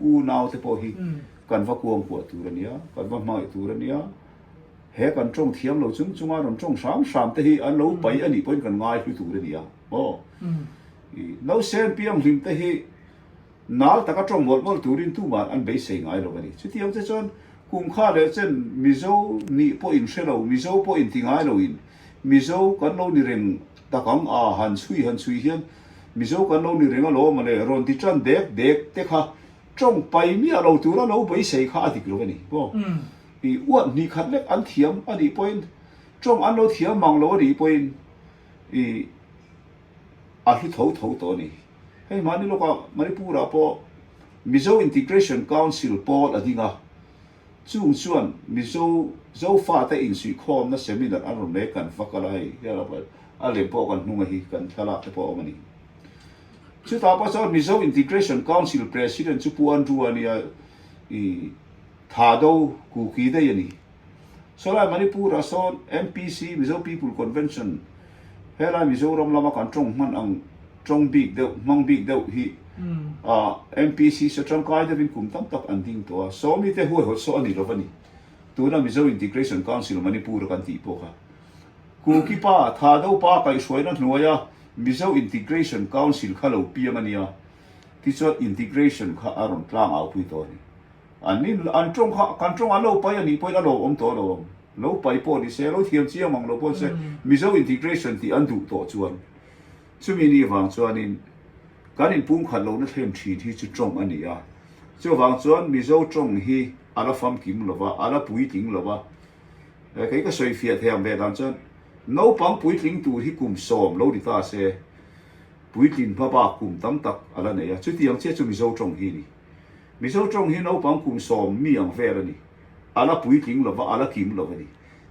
unaute pawh hi kan va kuangkuah tur a nia, kan va hmangaih tur a nia. He kan tawng thiam lo chung chunga rawn tawng hram hram te hi an lo pai a nih pawhin kan ngai hlu tur a nia maw? I nausen pianghlim te hi nal taka tawng mawlh mawlh turin tumah an beisei ngai lo a ni. Chutiang che chuan kum kha leh chen Mizo nih pawh in hre lo, Mizo pawh in ti ngai loin Mizo kan lo ni reng tak ang a, han chhui han chhui hian Mizo kan lo ni reng alawm a le, rawn ti tan dek dek te kha tawng pai miah lo tura lo beisei kha a dik lo a ni maw? I uat hnih khat lek an thiam a nih pawhin, tawng an lo thiam mang lo a nih pawhin i a hlu tho tho tawh a ni. Hei mahni lawkah Manipur-ah pawh Mizo Integration Council pawl a ding a, chung chuan Mizo Zofate insuihkhawmna seminar an rawn mek kan va kal a, hei a lem pawh kan hnung a hi kan thlalak te pawh a awm a ni. Chutah pawh chuan Mizo Integration Council President chu Pu Andrew a nia, i Thado Kuki daih a ni. Sawlai Manipur-ah sawn MPC, Mizo People Convention, helai Mizoram lama kan tawng hman ang tawng bik deuh, hmang bik deuh hi MPC saw tangkai deuhin kum tam tak an ding tawh a. Sawmi te huaihawt saw a ni lo va ni. Tuna Mizo Integration Council Manipur-a kan tih pawh kha Kuki pa, Thado pa kaihhruaina hnuaia Mizo Integration Council kha lo piang a nia. Tichuan integration kha a rawn tlang aupui tawh a ni. An in an tawng kha kan tawng an lo pai a nih pawhin a lo awm tawh lo ang. Lo pai pawh ni se, lo thiam chiang ang lo pawh ni se, Mizo integration tih an duh tawh chuan chumi ni vang chuanin kan inpumkhat lohna thlen thin hi chu tawng a ni a. Chuvang chuan Mizo tawng hi a la famkim lo va, a la puitling lo va. Kei ka sawi fiah thei ang ve dan chuan naupang puitling tur hi kum sawm lo ni ta se, puitlin hma bak kum tam tak a la nei a. Chutiang chiah chu Mizo tawng hi a ni. Mizo tawng hi naupang kum sawm mi ang vel a ni. A la puitling lo va, a la kim lo a ni.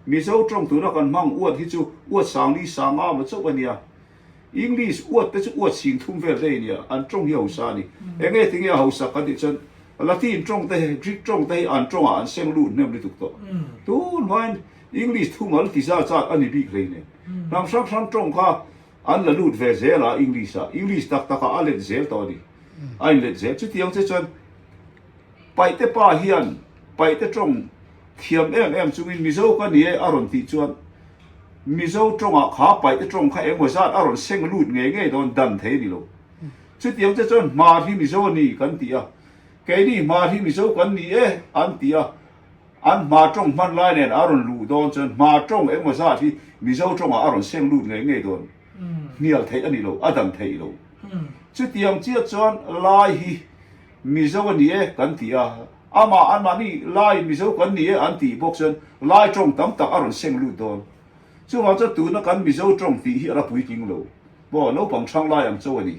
Mizo tawng tuna kan hmang uat hi chu uat sangli sanga maw chauh a nia. English uat te chu uat sing thum vel daih a nia. An tawng hi a hausa a ni. Enge tinge a hausak kan tih chuan Latin tawng te hi, Greek tawng te hi an tawngah an seng lut hnem lutuk tawh. Tun hmain English thumal ti zat zat a ni bik hlei nen. Hnam hrang hrang tawng kha an la lut ve zel a English ah. English tak takah a let zel tawh a ni. A inlet zel. Chutiang che chuan Paihte pa hian Paihte tawng thiam em em chungin Mizo ka ni e a rawn tih chuan Mizo tawngah kha Paihte tawng kha engmaw zat a rawn seng lut ngei ngei dawn dan thei a ni lo. Chutiang che chuan Hmar hi Mizo a ni kan ti a, keini Hmar hi Mizo kan ni e an ti a, an Hmar tawng hman lai nen a rawn luh dawn chuan Hmar tawng engmaw zat hi Mizo tawngah a rawn seng lut ngei ngei dawn. Hnial theih a ni lo, a dan theih lo. Chutiang chiah chuan Lai hi Mizo a ni e kan ti a, amah anmahni Lai Mizo kan ni e an tih bawk chuan Lai tawng tam tak a rawn seng lut dawn. Chuvang chuan tuna kan Mizo tawng tih hi a la puitling lo maw, naupang hrang lai ang cho a ni.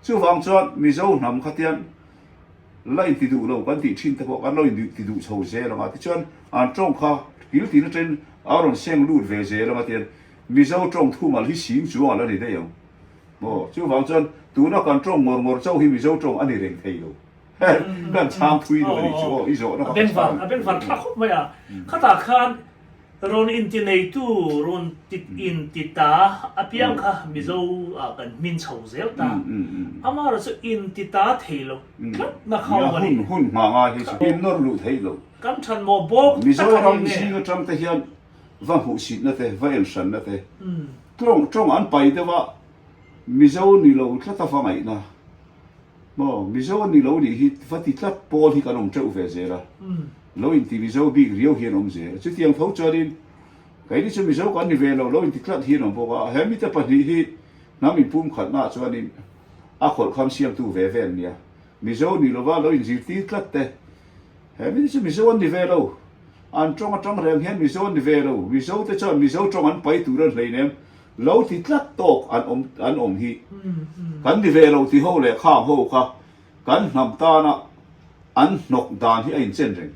Chuvang chuan Mizo hnam khatian la inti duh lo kan tih thin te pawh kan lo inti duh chho zel ang a, tichuan an tawng kha kil tin atangin a rawn seng lut ve zel ang a tian Mizo tawng thumal hi sing chuang a la ni daih ang. Maw? Chuvang chuan tuna kan tawng ngawr ngawr chauh hi Mizo tawng a ni reng thei lo. Kan chhang thui deuh a nih chu aw, i zawhna kha ka chhang. A bengvar thlak khawp mai a. Khatah khan rawn inti neitu, rawn ti inti ta apiang kha Mizo ah kan hmin chho zel ta. Amaherawh chu inti ta thei lo tlatna kha awm a ni. Hun hun hma ngai hi chu in nawr luh thei lo. Kan than maw bawk tak a ni nge? Mizoram zing atang te hian va hmuhsitna te, va enhranna te, tawng tawng an pai deuh a, Mizo ni lo tlat a va ngaihna maw, Mizo ni lo nih hi va ti tlat pawl hi kan awm teuh ve zel a, lo inti Mizo bik riau hi an awm zel a, chutiang tho chuanin keini chu Mizo kan ni ve lo, lo inti tlat hi an awm bawk a, he mite pahnih hi hnam inpumkhatnaah chuanin a khawlhkham siamtu ve ve an nia, Mizo ni lova lo inzirtir tlat te, he mite chu Mizo an ni ve lo. An tawng atang reng hian Mizo an ni ve lo, Mizo te chuan Mizo tawng an pai tur an hleinem lo ti tlat tawk an awm an awm hi. Kan ni ve lo ti ho leh khang ho kha kan hnam tana an hnawk dan hi a inchen reng.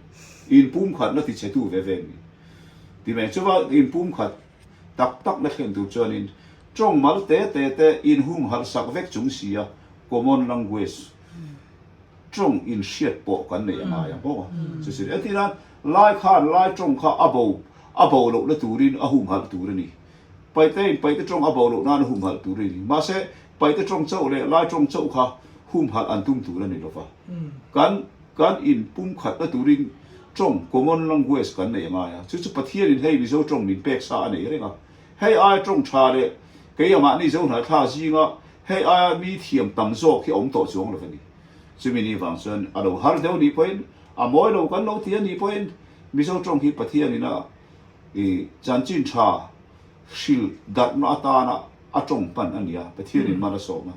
Inpumkhatna ti chhetu ve ve an ni. Ti mai chuva inpumkhat tak tak na thlen tur chuanin tawng mal te te te inhumhalh sak vek chung si a, common language. Tawng inhriat pawh kan nei a ngai ang bawk a. Chu chu entir nan Lai khan Lai tawng kha a bo a bo lohna turin a humhalh tur a ni. Paitein Paite tawng a bo loh nan a humhalh tur a ni. Mahse Paite tawng chauh leh Lai tawng chauh kha humhalh an tum tur a ni lova. Kan. Kan inpumkhatna turin tawng, common language, kan nei a ngai a. Chu chu Pathianin hei Mizo tawng min pek sa a nei reng a. Hei aia tawng tha leh kei a mahni Zo hnahthla zinga hei aia mi thiam tam zawk hi a awm tawh chuang lo a ni. Chumi ni vang chuan a lo har deuh nih pawhin, a mawi lo kan lo ti a nih pawhin Mizo tawng hi Pathianin a chanchin tha hril darhna atana a tawng hman a ni a, Pathianin man a sawm a.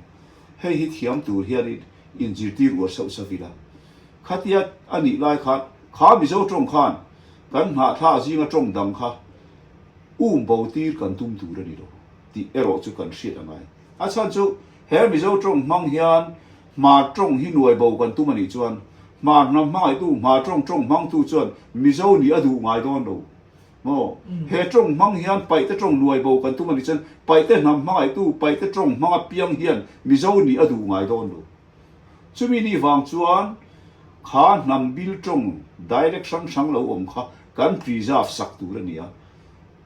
Hei hi thiam tur hianin inzirtir uar sauh sauh ila. Khatia a nih lai khan kha Mizo tawng khan kan hnahthla zinga tawng dang kha um bo tir kan tum tur a ni lo tih erawh chu kan hriat a ngai. A chhan chu he Mizo tawng hmang hian Hmar tawng hi nuai bo kan tum a nih chuan Hmar hnam hmangaihtu Hmar tawng tawng hmangtu chuan Mizo nih a duh ngai dawn lo maw? He tawng hmang hian Paihte tawng nuai bo kan tum a nih chuan Paihte hnam hmangaihtu Paihte tawng hmang apiang hian Mizo nih a duh ngai dawn lo. Chumi ni vang chuan kha hnam bil tawng dialect hrang hrang lo awm kha kan preserve sak tur a ni a,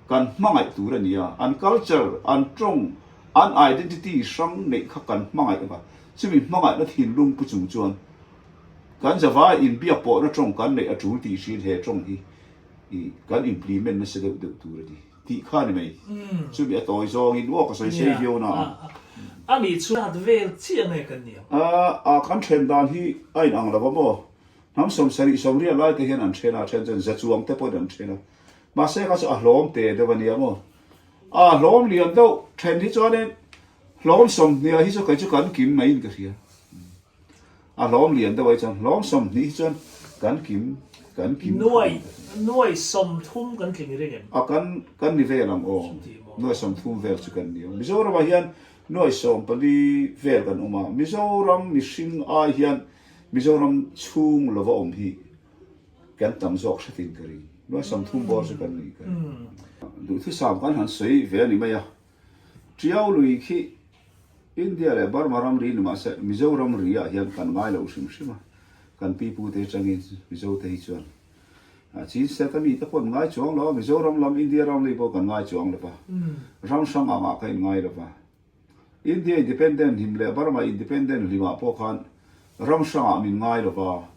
kan hmangaih tur a ni a, an culture, an tawng, an identity hrang neih kha kan hmangaih anga chumi hmangaihna thinlung pu chung chuan kan zavai inbiak pawhna tawng kan neih a tul tih hriin he tawng hi i kan implement nasa deuh deuh tur a ni tih kha ni mai. Chumi a tawi zawngin aw ka sawi sei viau na a. A nih chu zat vel chiah nge kan ni ang? A kan then dan hi a inang lo va maw? Hnam 70 80 lai te hian an then a, then chuan za chuang te pawhin an then a. Mahse kha chu a hlawm te deuh a nia maw? A hlawm lian deuh then hi chuanin hlawm 20 hi chu kei chu kan kim maiin ka hria. A hlawm lian deuh ai chuan hlawm 20 hi chuan kan kim kan kim Nuai nuai 30 kan tling reng em? A kan kan ni vel ang aw. Nuai 30 vel chu kan ni ang. Mizoramah hian nuai 14 vel kan awm a. Mizoram mihring ai hian Mizoram chhung lova awm hi kan tam zawk hretin ka ring. Nuai 30 bawr chu kan ni ka ring. Duhthusam kan han sawi ve a ni mai a. Tiau lui khi India leh Burma ramri ni mahse Mizoram ri ah hian kan ngai lo hrim hrim a, kan pi pu te atangin Mizo te hi chuan Chin State a mi te pawh an ngai chuang lo a, Mizoram lam India ram lui pawh kan ngai chuang lo va, ram hrang ang ah ka in ngai lo va. India independent hlim leh Burma independent hlim ah pawh khan ram hrang ah min ngai lo va,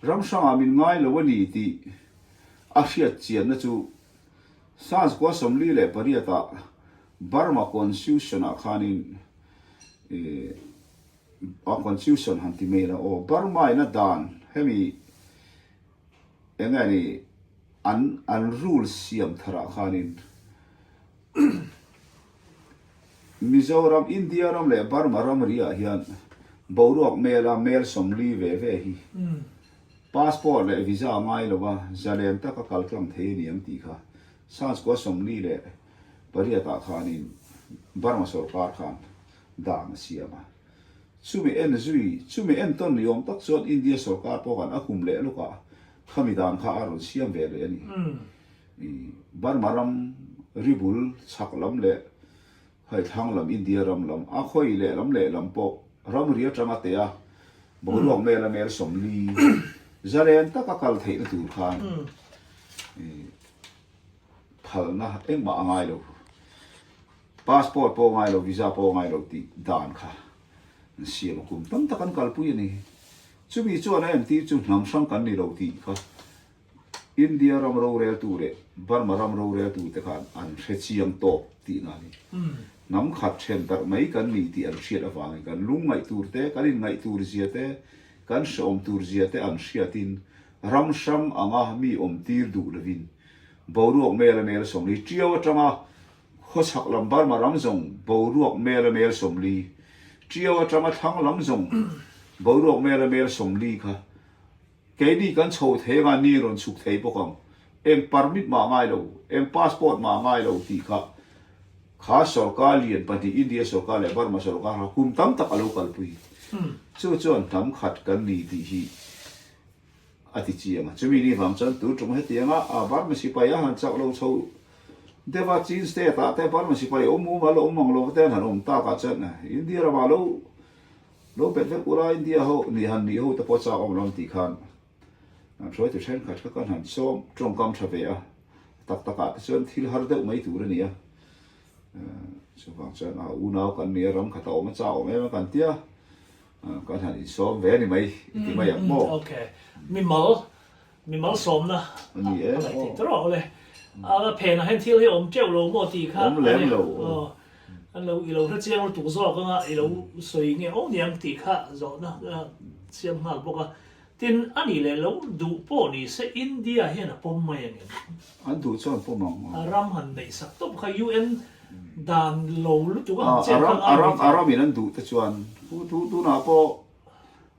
ram hrang ah min ngai lo a ni tih a hriat chianna chu Sars kua 48 ah Burma Constitution ah khanin ih a Constitution han ti mai la aw Burma in a dan hemi eng nge ni an an rule siam thar ah khanin Mizoram India ram leh Burma ramri ah hian boruak mel a mel 40 ve ve hi Passport leh visa ngai lova zalen taka kal tlang thei a ni ang tih kha Sars kua 48 ah khanin Burma sorkar khan dan a siam a. Chumi en zui, chumi entawn ni awm tak chuan India sorkar pawh khan a kum leh lawkah khami dan kha a rawn siam ve leh a ni. Burma ram ribul chhak lam leh Hei thlang lam India ram lam a khawi leh lam leh lam pawh ramri atanga teh a boruak mel a mel 40 zalen taka kal theihna tur khan phalna engmah a ngai lo. Passport pawh a ngai lo, visa pawh a ngai lo tih dan kha an siam a kum tam tak an kalpui a ni. Chumi chuan a entir chu hnam hrang kan ni lo tih kha India ram roreltu leh Burma ram roreltu te khan an hre chiang tawk tihna a ni. Hnam khat then darh mai kan ni tih an hriat avangin kan lungngaih tur te, kan inngaih tur zia te, kan hrehawm tur zia te an hriatin ram hrang anga mi awm tir duh lovin boruak mel a mel 40 tiau atanga khawchhak lam Burma ram zawng boruak mel a mel 40 tiau atanga thlang lam zawng boruak mel a mel 40 kha Keini kan chho thei anga ni rawn chhuk thei bawk ang. Eng permit mah ngai lo, eng passport mah ngai lo tih kha kha sorkar lian pahnih India sorkar leh Burma sorkar kha kum tam tak a lo kalpui. Chu chuan hnam khat kan ni tih hi a ti chiang a. Chumi ni vang chuan tu tum hetianga a Burma sipai a han chak lo chho deuh a, Chin state ah te Burma sipai awm um a lo awm ang lo te an han awm tak ah chuan India ramah lo Lo bet vek ula India ho nih han nih ho te pawh chak awm lo an tih khan an hruaitu thenkhat kha kan han sawm tawngkam tha ve a, tak tak ah te chuan thil har deuh mai tur a ni a, chuvang chuan a unau kan nia ram khat a awm a chak awm em a kan tia. Kan han insawm ve a ni mai i ti mai ang maw? Ok, mimal, mimal sawmna a ni e. A ngaih theih tawh awle. A phenah hian thil hi a awm teuh lo maw tih kha Awm lem lo. Aw, an lo i lo hre chiang lutuk zawk anga i lo sawi nge aw niang tih kha zawhna siam nghal bawk a. Tin, a nih leh lo duh pawh ni se India hian a pawm mai ang em? An duh chuan pawm ang. A ram han neih sak tawp kha UN dan lo lutuk a han chet kha ngai mai thei. A ram in an duh te chuan tunah pawh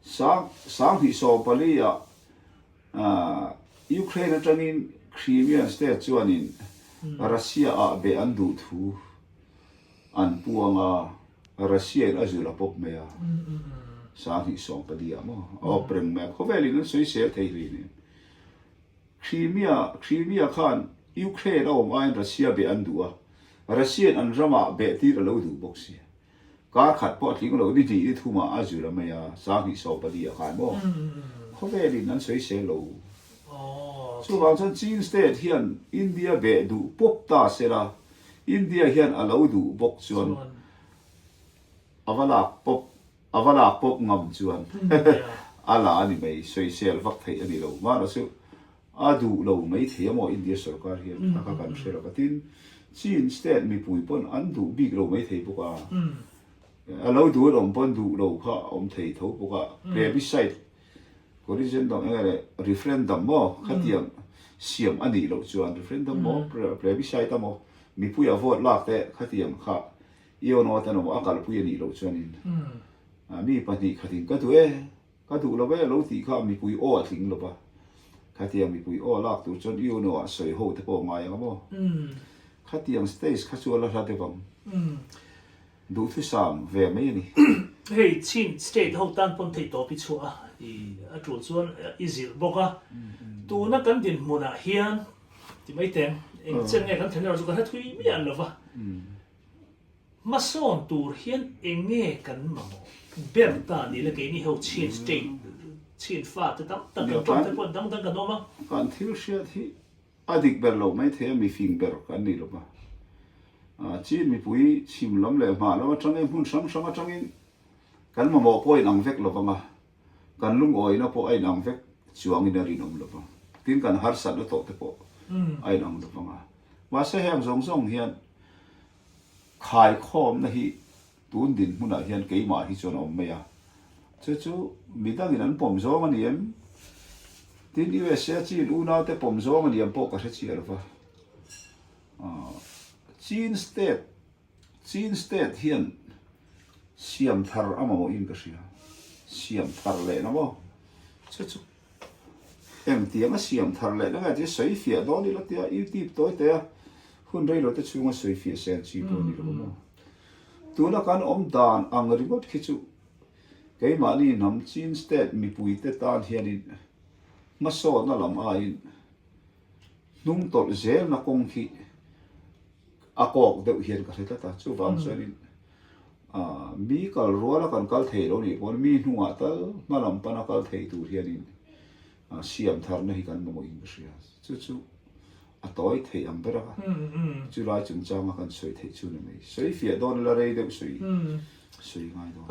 2014 ah Ukraine atangin Crimean state chuanin Russia ah beh an duh thu An puang a, Russia in a zul a pawp mai a, 2014 ah maw a awp reng mai a, khawvel in an sawisel thei hlei nen. Crimea, Crimea khan Ukraine a awm aiin Russia beh an duh a, Russia in an ramah beh tir a lo duh bawk si. Kar khat pawh a tling lo, ni hnih ni thum ah a zul a mai a, 2014 ah khan maw khawvel in an sawisel lo. Chuvang chuan Chin state hian India beh duh pawp ta sela, India hian a lo duh bawk chuan a va lak pawp a va lak pawp ngam chuan a la a ni mai, sawisel vak theih a ni lo. Mahna chu a duh lo mai thei a maw India sorkar hian kha kha kan hre lo va. Tin, Chin state mipui pawn an duh bik lo mai thei bawk a, a lo duh an awm pawn duh lo kha a awm thei tho bawk a, plebiscite Corrigendum eng nge referendum maw khatiang siam a nih loh chuan referendum maw plebiscite maw mipuia vote lak te khatiang kha iono te emaw a kalpui a nih loh chuanin mi pahnih khatin ka duh e ka duh lo e lo tih kha mipui aw a tling lo va khatiang mipui aw lak tur chuan iono ah sawi ho te pawh a ngai ang maw khatiang stage kha chu a la hla deuh ang. Duhthusam ve mai a ni. Hei Chin state ho tan pawn theih tawp i chhuah a, i a tul chuan i zilh bawk a. Tuna kan dinhmunah hian ti mai teng, eng chen nge kan thlen erawh chu ka hre thui miah lo va. Hmasawn tur hian eng nge kan mamawh ber ta ni le keini ho Chin state, Chin fate tam tak kan tawng te pawh dang dang kan awm a. Kan thil hriat hi A dik ber lo mai thei a, mifing ber kan ni lo va. Chin mipui chhim lam leh hmah lam atangin hmun hrang hrang atangin kan mamawh pawh a inang vek lo vang a, kan lungawina pawh a inang vek chuangin a rinawm lo vang. Tin, kan harsatna tawh te pawh a inang lo vang a. Mahse heng zawng zawng hian khaikhawmna hi Tun dinhmunah hian keimah hi chuan a awm mai a, chu chu midangin an pawm zawng a ni em? Tin, USA Chin unaute pawm zawng a ni em pawh ka hre chiah lo va. Chin state, Chin state hian siam thar a mamawhin ka hria. Siam thar lehna maw? Chu chu engtianga siam thar lehna nge tih sawi fiah dawn ila tia YouTube tawi tea hun reilo te chhunga sawi fiah sen chi pawh a ni lo maw? Tuna kan awm dan ang ringawt khi chu keimahni hnam Chin state mipuite tan hianin hmasawtna lam aiin hnung tawlh zelna kawng khi a kawk deuh hian ka hre tlat a. Chuvang chuanin mi kal ruala kan kal thei lo nih pawn mi hnungah tal hma lam pana kal thei tur hianin siam tharna hi kan mamawhin ka hria. Chu chu a tawi theih ang ber a, chulai chungchanga kan sawi theih chu ni mai. Sawi fiah dawn ila rei deuh sawi sawi ngai dawn.